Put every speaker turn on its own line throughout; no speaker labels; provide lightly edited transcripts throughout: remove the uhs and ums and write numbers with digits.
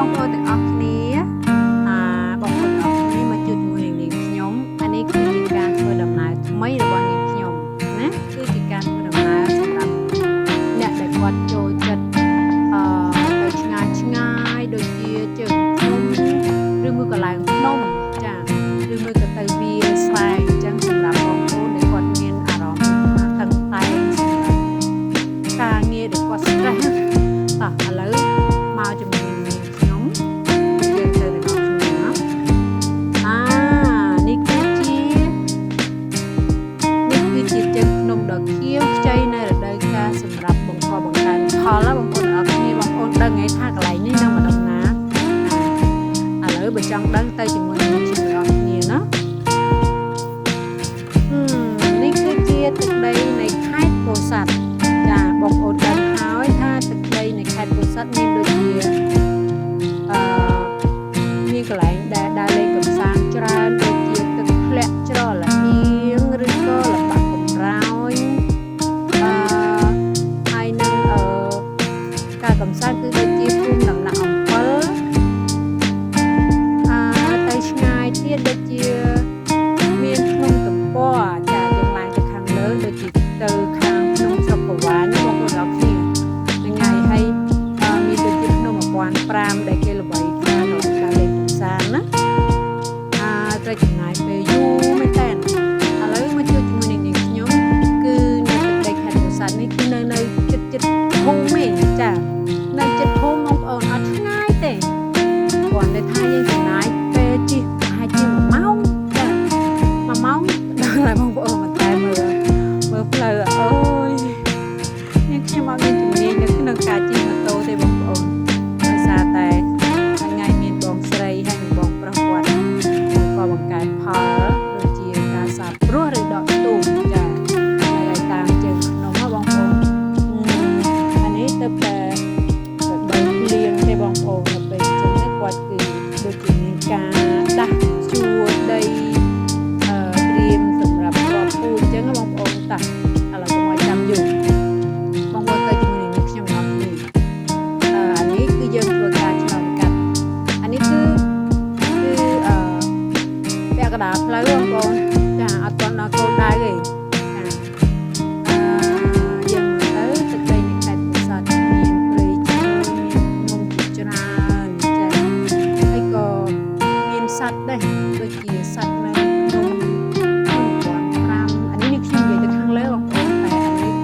បងប្អូនទាំងអស់គ្នាអាបងប្អូនទាំងអស់គ្នាមកជួបជាមួយនឹងនាងខ្ញុំអានេះគឺជាការធ្វើដំណើរថ្មីរបស់នាងខ្ញុំណាគឺជាការធ្វើដំណើរសម្រាប់អ្នកដែលគាត់ចូលចិត្តអឺទៅឆ្ងាយឆ្ងាយដូចជាជើងភ្នំឬមួយក៏ឡើងភ្នំចាឬមួយក៏ទៅវាលស្រែអញ្ចឹងសម្រាប់បងប្អូនដែលគាត់មានអារម្មណ៍ថាតឹងតែងសម្រាប់ការងារដែលគាត់ stress តោះឥឡូវមកជាមួយនឹងនាងខ្ញុំយើងទៅទាំងអស់គ្នាណាអានេះគឺជានេះគឺជាជើងភ្នំដ៏ខៀវខ្ចីនៅរដូវកាលសម្រាប់បង្កបង្កើនផលណាបងប្អូនទាំងអស់គ្នាបងប្អូនដឹងហើយថាកន្លែងនេះនៅម្ដុំណាឥឡូវបើចង់ដឹងទៅជាមួយនឹងខ្ញុំទាំងអស់គ្នាណានេះគឺជាទឹកដីនៃខេត្តពោធិ៍សាត់ចាបងប្អូនដឹងហើយថាទឹកដីនៃខេត្តពោធិ៍សាត់មានដូចជាអឺមានកន្លែងដែលដើរលេងកម្សាន្តច្រើនដូចជាទឹកធ្លាក់ច្រឡអៀងឬក៏ល្បាក់កំរោយអឺហើយនឹងការកម្សាន្តគឺដូចជាភូមិដំណាក់អំពិលអឺទៅឆ្ងាយទៀតដូចជាមានភ្នំទំព័រចាយើងឡើងទៅខាងលើដូចជាទៅខាងភ្នំស្រុកប្រវាញបងប្អូនទាំងអស់គ្នាហ្នឹងហើយហើយមានដូចជាភ្នំ1005ដែលគេល្បីថាកន្លែងការលេងកម្សាន្តណាអឺត្រូវចំណាយពេលយូរមែនតើឥឡូវមកជួបជាមួយនឹងនាងខ្ញុំគឺនៅទឹកដីខេត្តពោធិ៍សាត់នេះគឺនៅជិតជិតភូមិឯងចានៅជិតភូមិបងប្អូនអត់ឆ្ងាយទេគ្រាន់តែថាយើងចំណាយពេលជិះប្រហែលជា1ម៉ោងចា1ម៉ោងដល់ហើយបងប្អូនមកតែមើលមើលផ្លូវអូយនាងខ្ញុំអត់មានជំនាញនៅក្នុងការជិះម៉ូតូទេបងប្អូនដោយសារតែថ្ងៃមានបងស្រីហើយនិងបងប្រុសគាត់បង្កបង្កើនផលដូចជាការសាបព្រោះឬដកទូចាហើយតាមជើងភ្នំបងប្អូនអានេះទៅតែរដូវភ្លៀងទេបងប្អូនដល់ពេលអញ្ចឹងគាត់គឺដូចជាមានការដាស់ជួរដីត្រៀមសម្រាប់គ្រាប់ពូជអញ្ចឹងបងប្អូនតាឥឡូវកុំឲ្យចាំយូរបងប្អូនទៅជាមួយនឹងខ្ញុំទាំងអស់គ្នាអានេះគឺយើងធ្វើការឆ្លងកាត់អានេះគឺគឺអឺពាក់កណ្ដាលផ្លូវបងប្អូនចាអត់ទាន់ដល់គោលដៅទេចាអឺយើងមើលទៅទឹកដីនៃខេត្តពោធិ៍សាត់មានព្រៃឈើមានភ្នំជាច្រើនចាហើយក៏មានសត្វដែរដូចជាសត្វនៅភ្នំភ្នំ1005អានេះនេះខ្ញុំនិយាយទៅខាងលើបងប្អូនតែអានេះ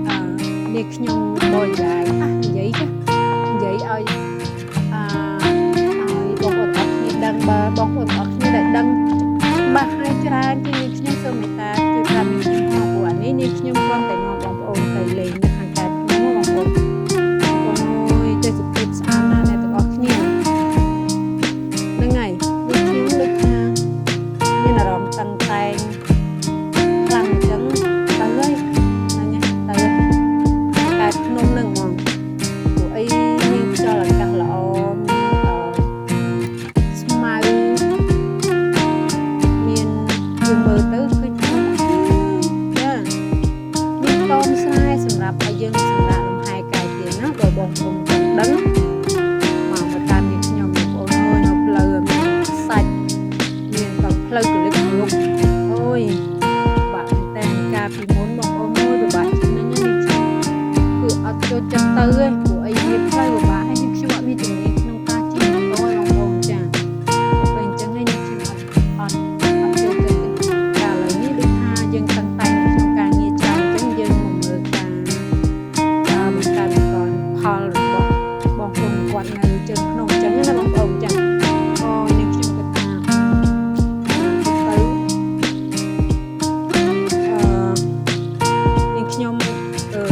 អឺនេះខ្ញុំបរិយាយអានិយាយចានិយាយឲ្យអឺឲ្យបងប្អូនទាំងអស់គ្នាដឹងបើបងប្អូនទាំងអស់គ្នាដែលដឹងច្បាស់ហើយច្រើនជាងនេះខ្ញុំសូមមេត្តាជួយប្រាប់នាងខ្ញុំផងព្រោះអានេះនេះខ្ញុំគ្រាន់តែនាំបងប្អូនទៅលេងនៅខាងកើតភ្នំបងប្អូនអូយទេសភាពស្អាតណាស់អ្នកទាំងអស់គ្នាហ្នឹងហើយនេះខ្ញុំដូចថាមានអារម្មណ៍តឹងតែងខ្លាំងអញ្ចឹងទៅហើយហ្នឹងហើយទៅកើតភ្នំហ្នឹងហ្មងព្រោះអីមានខ្យល់អាកាសល្អមានស្មៅមានយើងមើលទៅឃើញភ្នំចាមានតមស្រែសម្រាប់ឲ្យយើងសម្រាប់លំហែកាយទៀតណាបើបងប្អូនចង់ដឹងមកតាមនេះខ្ញុំបងប្អូនអើយនៅផ្លូវមានសាច់មានទាំងផ្លូវកលិកកលុកអូយបាក់មែនតើកាលពីមុនបងប្អូនអើយពិបាកជាងហ្នឹងនេះខ្ញុំគឺអត់ចូលចិត្តទៅទេព្រោះអីវាផ្លូវពិបាកហើយខ្ញុំអត់មានជំនាញក្នុងការជិះម៉ូតូទេបងប្អូនចាពេលអញ្ចឹងឯងនេះខ្ញុំអត់អត់អត់ចូលចិត្តទេតែឥឡូវនេះដូចថាយើងតឹងតែងក្នុងការងារច្រើនអញ្ចឹងយើងមកមើលការបង្កើតបង្កផលរបស់បងប្អូនគាត់នៅជើងភ្នំអញ្ចឹងណាបងប្អូនចាអូនេះខ្ញុំគិតថាទៅអឺនេះខ្ញុំអឺ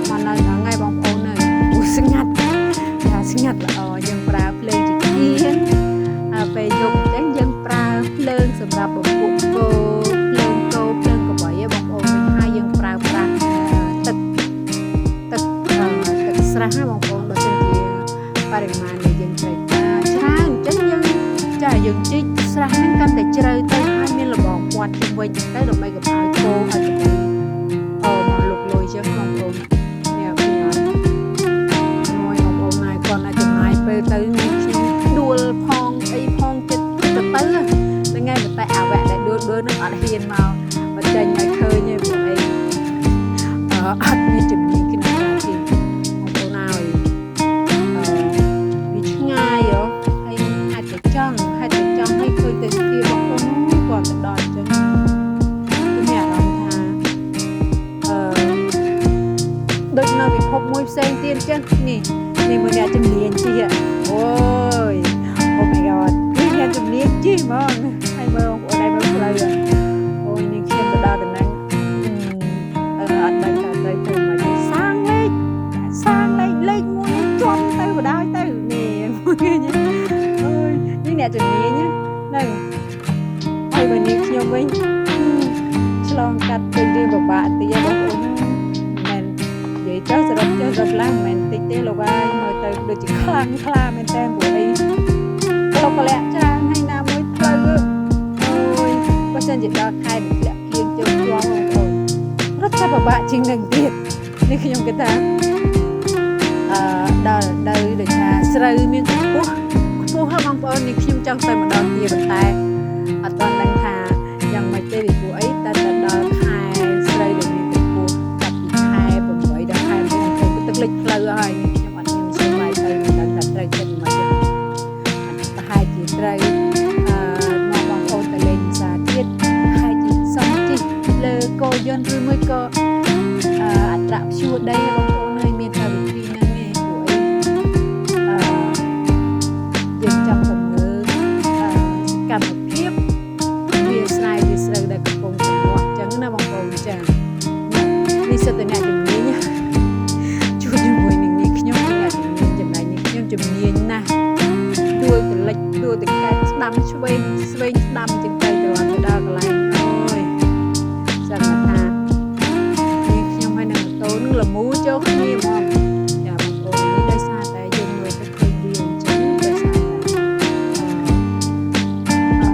មកនៅហ្នឹងហើយបងប្អូនអើយអូស្ងាត់ចាស្ងាត់ល្អយើងប្រើភ្លើងចង្គៀងហើយពេលយប់អញ្ចឹងយើងប្រើភ្លើងសម្រាប់ពពួកគោភ្លើងគោភ្លើងក្របីឯងបងប្អូនវិញហើយយើងប្រើប្រាស់ទឹកទឹកទឹកស្រះណាបងប្អូនបើសិនជាបរិមាណដែលយើងត្រូវការច្រើនអញ្ចឹងយើងចាយើងជីកស្រះហ្នឹងកាន់តែជ្រៅទៅហើយមានលបងព័ទ្ធជុំវិញទៅដើម្បីកុំឲ្យគោឲ្យក្របីមកលុកលុយអញ្ចឹងបងប្អូននេះឃើញអត់មួយបងប្អូនណាយគាត់ ហូបមួយផ្សេងទៀតចឹងនេះនេះមួយអ្នកជំនាញជិះអូយ Oh my god គឺអ្នកជំនាញជិះហ្មងហើយមើលបងប្អូនឯងមើលផ្លូវអូយនេះខ្ញុំទៅដល់តំណែងអឺអត់ដឹងថាត្រូវធ្វើម៉េចសាងលេខសាងលេខលេខមួយជន់ទៅបដ ாய் ទៅនេះអូយនេះអ្នកជំនាញហ្នឹងហើយបើនេះខ្ញុំវិញឆ្លងកាត់ពេញរឿងពិបាកតិចបងប្អូនមិននិយាយចុះសរុបចុះសរុបឡើងមិនមែនតិចទេលោកហើយមើលទៅដូចជាខ្លាំងខ្លាមែនតើព្រោះអីលោកកលាក់ច្រើនហើយណាមួយផ្លូវអូយបើសិនជាដល់ខែធ្លាក់គៀងជើងជាប់បងប្អូនរត់តែពិបាកជាងនឹងទៀតនេះខ្ញុំគិតថាអឺដល់នៅដូចថាស្រូវមានកម្ពស់ខ្ពស់ហ៎បងប្អូននេះខ្ញុំចង់ទៅម្ដងទៀតប៉ុន្តែអត់ទាន់ដឹងថាយ៉ាងម៉េចទេពីព្រោះអីតែទៅដល់ខែស្រូវដែលមានកម្ពស់ចាប់ពីខែ8ដល់ខែ9គឺទឹកលិចផ្លូវហើយនេះខ្ញុំអត់មានមធ្យោបាយទៅមិនដឹងថាត្រូវចិត្តមិនទេប្រហែលជាត្រូវអឺមកបងប្អូនទៅលេងសាទៀតហើយជាសំជិះលើគោយន្តឬមួយក៏អឺអត្រព្យួរដីបងប្អូនហើយមានតែវិធីហ្នឹងឯងព្រោះអីអឺយើងចង់ទៅមើលអឺសកម្មភាពវាស្រែវាស្រូវដែលកំពុងតែលាស់ចឹងណាបងប្អូនចានេះសិតតែអ្នកជំនាញជួបជាមួយនឹងនេះខ្ញុំជាអ្នកជំនាញចំណែកនេះខ្ញុំជំនាញណាស់ដួលទៅលិចដួលទៅកែតស្ដាំឆ្វេងឆ្វេងស្ដាំចឹងទៅត្រឡប់ទៅដល់កន្លែងអូយសឹងថានេះខ្ញុំហើយនឹងម៉ូតូនឹងលមូចូលគ្នាហ្មងចាបងប្អូននេះដោយសារតែយើងមើលទៅឃើញវាអញ្ចឹងដោយសារតែអឺ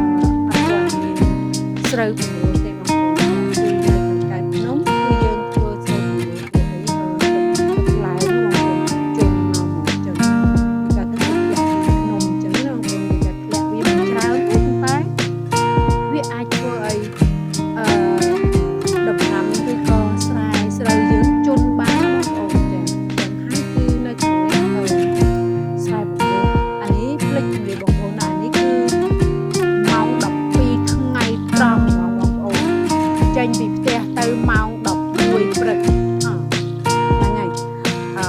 អត់ទាន់មានស្រូវពង្រួទេបងប្អូនគឺនៅខាងកើតភ្នំគឺយើងធ្វើស្រូវពង្រួព្រោះអីទឹកឡើងបងប្អូនជុំមកមកចឹងគេថាទឹកធ្លាក់ពីភ្នំអញ្ចឹងណាបងប្អូនគេថាធ្លាក់វាមិនច្រើនទេប៉ុន្តែវាអាចធ្វើឲ្យអឺដំណាំឬក៏ស្រែស្រូវយើងជន់បានបងប្អូនចាចឹងហើយគឺនៅខាងនេះអឺស្រែពង្រួអានេះភ្លេចជម្រាបបងប្អូនណាអានេះគឺម៉ោង12ថ្ងៃត្រង់ហ្មងបងប្អូនចេញពីផ្ទះទៅម៉ោង11ព្រឹកអហ្នឹងហើយអឺ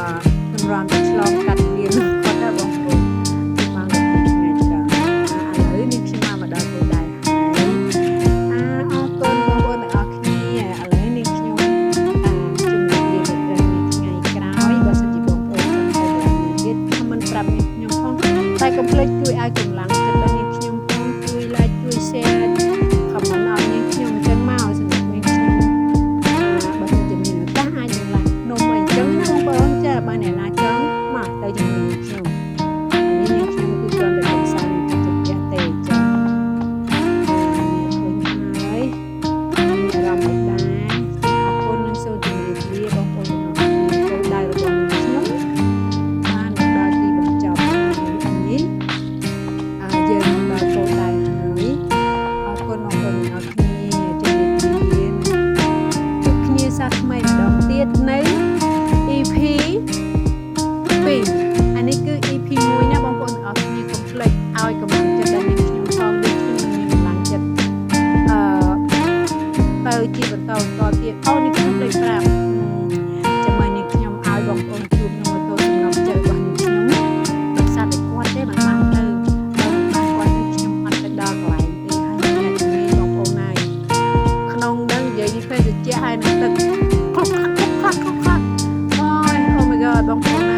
សម្រាប់ទៅឆ្លងកាត់វាលគាត់ណាបងប្អូនគឺម៉ោង12ថ្ងៃត្រង់ឥឡូវនេះខ្ញុំមកដល់គោលដៅហើយអាអរគុណបងប្អូនទាំងអស់គ្នាឥឡូវនេះខ្ញុំអាជំរាបលាទៅត្រឹមនេះថ្ងៃក្រោយបើសិនជាបងប្អូនចង់ទៅកន្លែងណាទៀត comment ប្រាប់នាងខ្ញុំផងតែកុំភ្លេចជួយឲ្យកម្លាំងចិត្តដល់នាងខ្ញុំផងជួយ like ជួយ share comment ឲ្យនាងខ្ញុំអញ្ចឹងមកសម្រាប់នាងខ្ញុំអាបើសិនជាមានឱកាសអាចនឹងឡើងភ្នំអីអញ្ចឹងណាបងប្អូនចាបើអ្នកណាចង់មកទៅជាមួយនាងខ្ញុំអានេះនាងខ្ញុំគឺគ្រាន់តែកំសាន្តចិត្តជះទេចានេះឃើញហើយមានអារម្មណ៍មិនដែរអរគុណនិងសូមជម្រាបលាបងប្អូនទាំងអស់គ្នាគោលដៅរបស់នាងខ្ញុំបានមកដល់ទីបញ្ចប់ហើយនេះអើយើងមកដល់គោលដៅហើយអរគុណបងប្អូនទាំងអស់គ្នាជម្រាបលាជួបគ្នាសាថ្មីម្ដងទៀតនៅ EP 2អានេះគឺ EP 1ណាបងប្អូនទាំងអស់គ្នាកុំភ្លេចឲ្យកម្លាំងចិត្តដល់នាងខ្ញុំផងនាងខ្ញុំនឹងមានកម្លាំងចិត្តអឺទៅជាបន្តបន្តទៀតអូនេះខ្ញុំភ្លេចប្រាប់ចាំមើលនាងខ្ញុំឲ្យបងប្អូនជួបនឹងម៉ូតូសំណប់ចិត្តរបស់នាងខ្ញុំដោយសារតែគាត់ទេមិនបានទៅបើមិនបានគាត់ទៅខ្ញុំអត់ទៅដល់កន្លែងទេហើយអ្នកជំនាញបងប្អូនហើយក្នុងនឹងនិយាយពីភេសជ្ជៈហើយនឹងទឹកគ្រប់ខ្លាក់គ្រប់ខ្លាក់គ្រប់ខ្លាក់អូយ Oh my god បងប្អូន